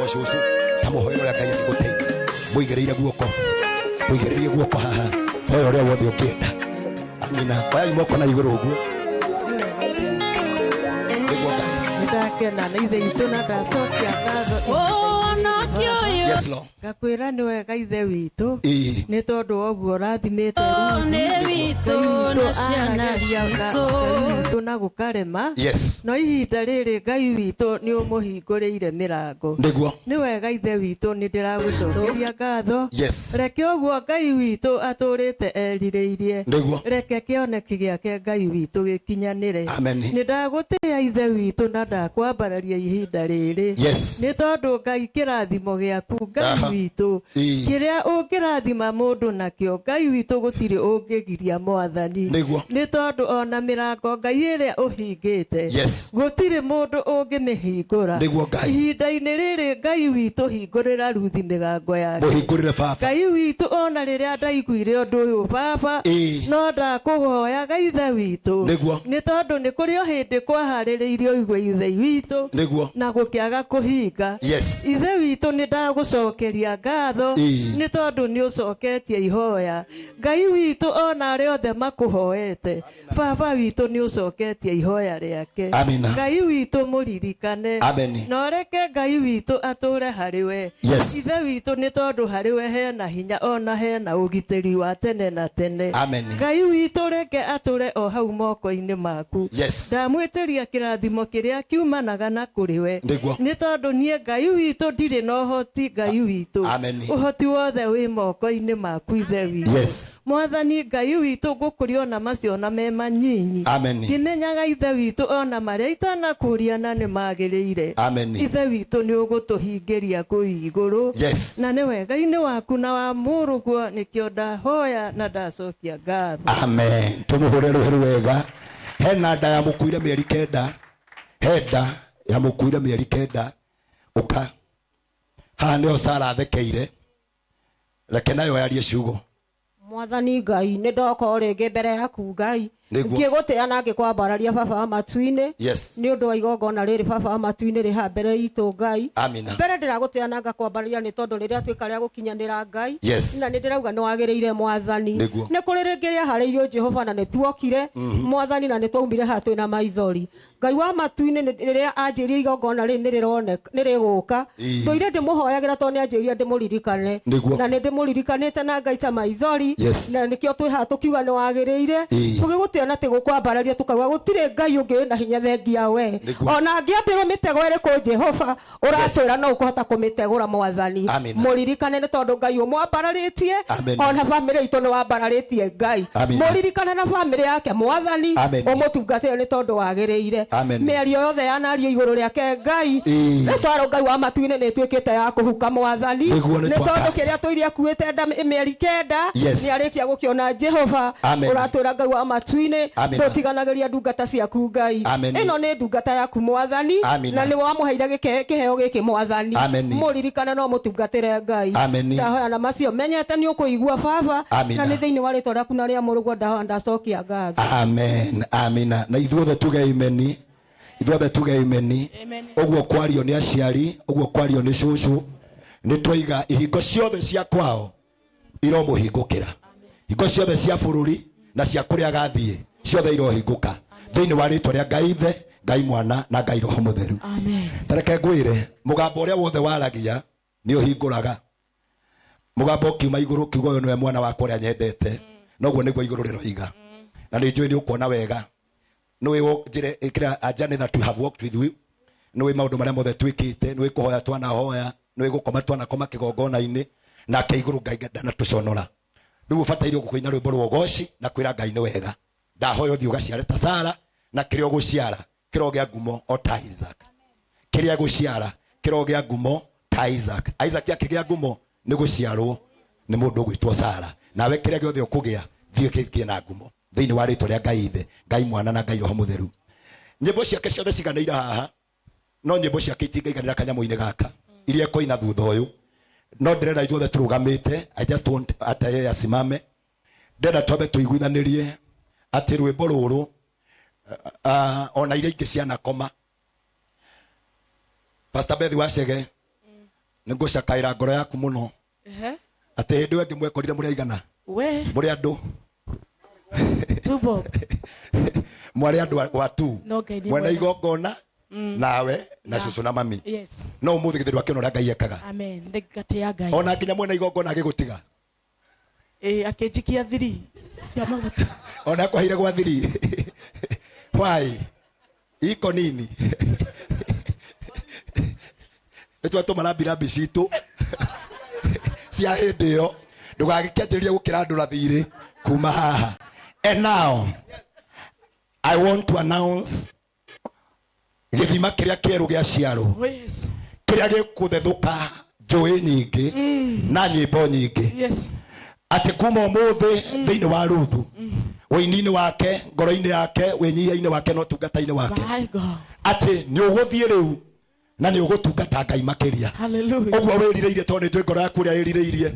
Cũcũ ta mũhoere ũrĩa Ngai angĩgũteithia. Mũigĩrĩire guoko, mũigĩrĩrie guoko haha, hoya ũrĩa wothe ũngĩenda. Amina. Oyai moko na igũrũ ũguo. Nĩguo Ngai. Nĩndakena na ithe witũ na ndacokia ngatho. Yes, Lord. Ngakwĩra nĩ wega ithe witũ. Ĩĩ. Nĩ tondũ wa ũguo ũrathimĩte Nĩ witũ na ciana Ngai citũ. witũ na gũkarema. Yes. No ihinda rĩrĩ Ngai witũ nĩ ũmũhingũrĩire mĩrango. Nĩguo. Nĩ wega ithe witũ, nĩ ndĩragũcokeria ngatho. Yes. Reke ũguo Ngai witũ atũrĩte erirĩirie. Nĩguo. Reke kĩoneki gĩake Ngai witũ gĩkinyanĩre. Amen. Nĩ ndagũtĩĩa ithe witũ na ndakwambararia ihinda rĩrĩ. Yes. Nĩ tondũ Ngai kĩrathimo gĩaku Ngai witũ, Ĩĩ. kĩrĩa ũngĩrathima mũndũ nakĩo Ngai witũ gũtirĩ ũngĩgiria mwathani. Nĩguo. Nĩ tondũ ona mĩrango Ngai ĩrĩa ũhingĩte, Yes. gũtirĩ mũndũ ũngĩmĩhingũra. Nĩguo Ngai. Ihinda-inĩ rĩrĩ Ngai witũ hingũrĩra Ruthi mĩrango yake. Mũhingũrĩre baba. Ngai witũ ona rĩrĩa ndaiguire ũndũ ũyũ baba, Ĩĩ. no ndakũhoyaga ithe witũ. Nĩguo. Nĩ tondũ nĩ kũrĩ o hĩndĩ kwaharĩrĩirio igue ithe witũ, Nĩguo. na gũkĩaga kũhinga. Yes. Ithe witũ nĩ ndagũcokeria ngatho, Ĩĩ. nĩ tondũ nĩ ũcoketie ihoya. Ngai witũ ona arĩa othe makũhoete, baba witũ nĩ ũcoketie ihoya rĩake. Amina. Ngai witũ mũririkane. Amen. Na ũreke Ngai witũ atũre harĩ we. Yes. Ithe witũ nĩ tondũ harĩ we hena hinya ona hena ũgitĩri wa tene na tene. Amen. Ngai witũ reke atũre o hau moko-inĩ maku. Yes. Ndamwĩtĩria kĩrathimo kĩrĩa kiumanaga na kũrĩ we. Nĩguo. Nĩ tondũ niĩ Ngai witũ ndirĩ na ũhoti Ngai witũ. Amen. Ũhoti wothe wĩ moko-inĩ maku ithe witũ. Yes. Mwathani Ngai witũ ngũkũria ona macio na me manyinyi. Amen. Ngĩmenyaga ithe witũ ona marĩa itanakũria na nĩ magĩrĩire. Amen. Ithe witũ nĩ ũgũtũhingĩria kũu igũrũ. Yes. Na nĩ wega-inĩ waku na wa mũrũguo nĩkĩo ndahoya na ndacokia ngatho. Amen. Tumuhure rũhĩ wega. Hena nda ya mũkuire mĩeri 9. He nda ya mũkuire mĩeri 9. Ũka. Haha nĩho Sara athekeire. Reke nayo yarie ciugo. Mwathani Ngai, nĩ ndoka o rĩngĩ mbere yaku Ngai. Nĩguo. Ngĩgũtĩa na ngĩkwambararia baba wa matu-inĩ. Yes. Nĩ ũndũ wa igongona rĩrĩ baba wa matu-inĩ rĩ haha mbere itũ Ngai. Amina. Mbere ndĩragũtĩa na ngakwambararia nĩ tondũ rĩrĩa tuĩka rĩa gũkinyanĩra Ngai. Yes. Na nĩ ndĩrauga nĩ wagĩrĩire mwathani. Nĩguo. Nĩ kũrĩ rĩngĩ rĩaharĩirio Jehova na nĩ tuokire. Mwathani na nĩ twaumire haha twĩna maithori. Ngai wa matu-inĩ rĩrĩa anjĩrire igongona rĩrĩ nĩ rĩroneka, nĩ rĩgũka. Ĩĩ. Ndũire ndĩmũhoyagĩra tondũ nĩ anjĩrire ndĩmũririkane. Nĩguo. Na nĩ ndĩmũririkanĩte na ngaita maithori. Yes. Na nĩkĩo twĩ haha tũkiuga nĩ wagĩrĩire. Ĩĩ. Tũgĩgũtĩa na tũgũkwambararia tũkauga gũtirĩ Ngai ũngĩ wĩna hinya thengia we. Nĩguo. Ona angĩambĩrwo mĩtego ĩrĩkũ Jehova, ũratwĩra no ũkũhota kũmĩtegũra mwathani. Amina. Mũririkane nĩ tondũ Ngai ũmwambararĩtie, Amen. ona bamĩrĩ itũ nĩ wambararĩtie Ngai. Amina. Mũririkane na bamĩrĩ yake mwathani, Amen. ũmũtungatĩre nĩ tondũ wagĩrĩire. Amen. Mĩario yothe yanario igũrũ rĩake Ngai, Ĩĩ. nĩ twarũ Ngai wa matu-inĩ nĩ ĩtuĩkĩte ya kũhuka mwathani. Nĩguo, nĩ Nĩ tondũ twakanja. kĩrĩa tũirie akuĩte nda mĩeri 9, Yes. nĩ arĩkia gũkĩona Jehova. Amen. Ũratwĩra Ngai wa matu-inĩ, Amen. ndũtiganagĩria ndungata ciaku Ngai. Amen. Ĩno nĩ ndungata yaku mwathani, Amina. na nĩ wamũheire kĩheo gĩkĩ mwathani. Amen. Mũririkane no mũtungatĩre Ngai. Amen. Ndahoya na macio menyete nĩ ũkũigua baba, Amina. na nĩ thĩinĩ wa rĩtwa rĩaku na rĩa mũrũguo ndahoya ndacokia ngatho. Amen. Amina. Na ithuothe tuge imeni. Ithuothe tuge imeni. Ũguo kwario nĩ aciari, ũguo kwario nĩ cũcũ. Nĩ twaiga ihingo ciothe cia kwao iromũhingũkĩra. Hingo ciothe cia bũrũri na cia kũrĩa agathiĩ ciothe irohingũka thĩinĩ wa rĩtwa rĩa Ngai Ithe, Ngai Mwana na Ngai Roho Mũtheru. Amen. Tareke ngwĩre, mũgambo ũrĩa wothe waragia nĩ ũhingũraga. Mũgambo ũkiuma igũrũ ũkiuga ũyũ nĩwe mwana wakwa ũrĩa nyendete, noguo nĩguo igũrũ rĩroiga. Na nĩ njũĩ nĩ ũkuona wega. Nĩũĩ njĩra ĩkĩra a journey that we have walked with you. Nĩũĩ maũndũ marĩa mothe twĩkĩte, nĩũĩ kũhoya twanahoya, nĩũĩ gũkoma twanakoma kĩgongona-inĩ, nake igũrũ Ngai ndanatũconora. Rĩu ũbataire gũkũina rwĩmbo rwa ũgoci na kwĩra Ngai nĩ wega. Ndahoya ũthiĩ ũgaciare ta Sara, na kĩrĩa ũgũciara kĩrogĩa ngumo o ta Isaac. Kĩrĩa gũciara kĩrogĩa ngumo ta Isaac. Isaac akĩgĩa ngumo nĩ gũciarwo nĩ mũndũ ũgwĩtwo Sara. Nawe kĩrĩa gĩothe ũkũgĩa thiĩ kĩgĩe na ngumo thĩinĩ wa rĩtwa rĩa Ngai Ithe, Ngai Mwana na Ngai Roho Mũtheru. Nyĩmbo ciake ciothe ciganĩire haha, no nyĩmbo ciake itingaiganĩra kanyamũ-inĩ gaka iria ekũina thutha ũyũ. No ndĩrenda ithuothe tũrũgamĩte, I just want hata yeye asimame. Ndĩrenda twambe tũiguithanĩrie atĩ rwĩmbo rũrũ, ona iria ingĩ cianakoma. Pastor Beth Wachege Nĩ ngũcakaĩra ngoro yaku mũno. Atĩ hĩndĩ ĩyo ĩngĩ mwekorire mũrĩ aigana? We. Mũrĩ andũ. Tubo. Mwarĩ andũ wa tu. No Ngai nĩ Mwena mwega. igongona nawe na cũcũ na mami. Yes. No ũmũthĩ githĩ ndwakĩona ũrĩa Ngai ekaga. Amen. Ndĩngatĩa Ngai. Ona nginya mwena igongona agĩgũtiga. Akĩnjikia thiri cia maguta. Ona akwaheire gwa thiri. Why? Iko nini? Nĩtwatũma rambirambi citũ cia hĩndĩ ĩyo ndũgagĩkĩanjĩrĩrie gũkĩra andũ na thirĩ kuma haha. And now I want to announce gĩthima kĩrĩa kĩerũ gĩa ciarwo. Oh, yes. Kĩrĩa gĩkũthethũka njũĩ nyingĩ na nyĩmbo nyingĩ. Yes. Atĩ kuma ũmũthĩ thĩinĩ wa Ruthu wĩini-inĩ wake, ngoro-inĩ yake, wĩnyihia-inĩ wake na ũtungata-inĩ wake. My God. Atĩ nĩ ũgũthiĩ rĩu na nĩ ũgũtungata Ngai makĩria. Hallelujah. Ũguo wĩrirĩirie tondũ nĩ njũĩ ngoro yaku ũrĩa ĩrirĩirie.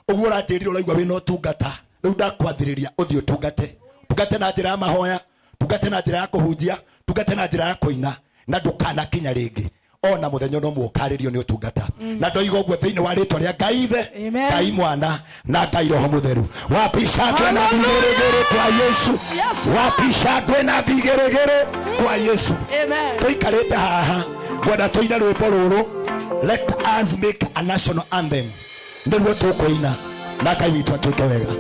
Ũguo ũranjĩrire ũraigua wĩna ũtungata. Rĩu ndakwathĩrĩria ũthiĩ ũtungate. Tungate na njĩra ya mahoya, tungate na njĩra ya kũhunjia, tungate na njĩra ya kũina, na ndũkanakinya rĩngĩ. Ona mũthenya no mũkarĩrio nĩ ũtungata. Na ndoiga ũguo thĩinĩ wa rĩtwa rĩa Ngai Ithe, Amen. Ngai Mwana na Ngai Roho Mũtheru. Wapisha na vigeregere kwa Yesu. Yes. Wapisha na vigeregere kwa Yesu. Amen. Tũikarĩte haha ngwenda tũine rwĩmbo rũrũ. Let us make a national anthem. Nĩruo tũkũina na Ngai witũ atwĩke wega.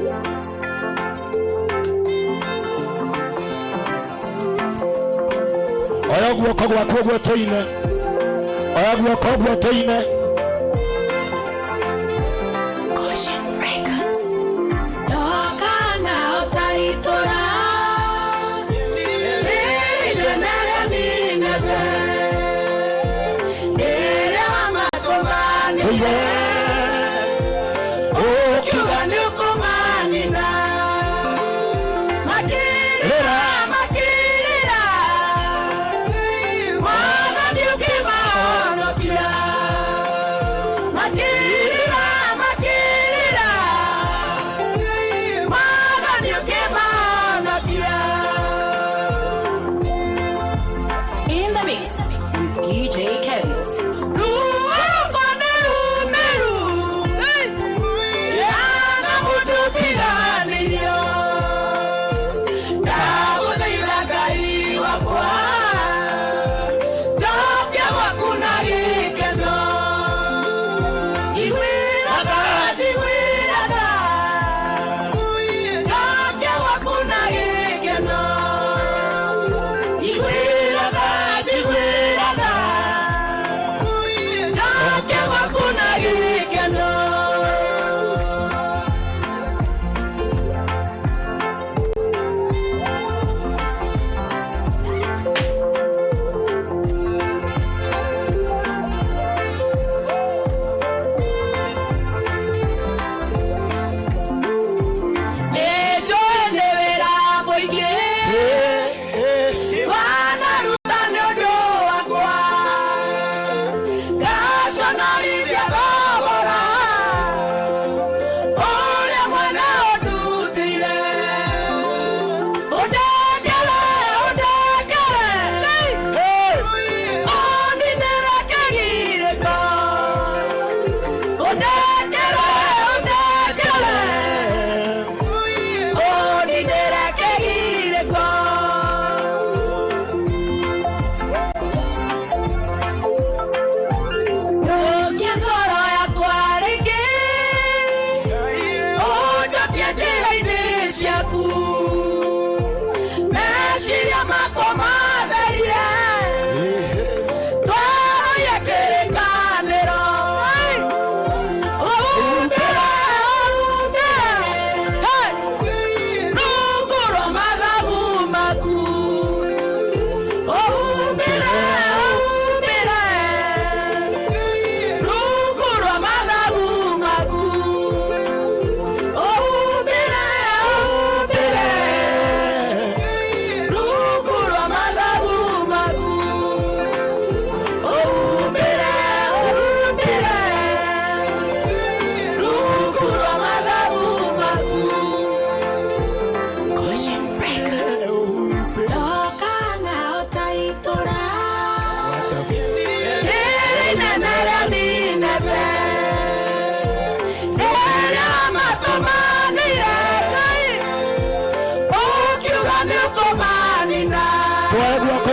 Oya guoko gwaku ũguo tũine. Oya guoko ũguo tũine. Goshen Records. Ndokana ũtaitũra, rĩrĩ Nineve, rĩrĩa wamatũmanire, ũkiuga nĩũkũmanina. Makĩrĩra, makĩrĩra, Mwathani ũkĩmahonokia. Makĩrĩra, makĩrĩra, Mwathani ũkĩmahonokia. In the mix with DJ Kevin. Ruo rwakwa nĩ rũmĩru, na mũndũ ũtiganĩirio. Ndagũthaitha Ngai wakwa, njokia gwaku na gĩkeno. Njiguĩra tha, njiguĩra tha, njokia gwaku na gĩkeno. Njiguĩra tha, njiguĩra tha,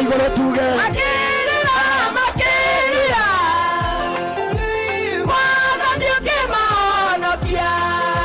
Moko igũrũ tuge.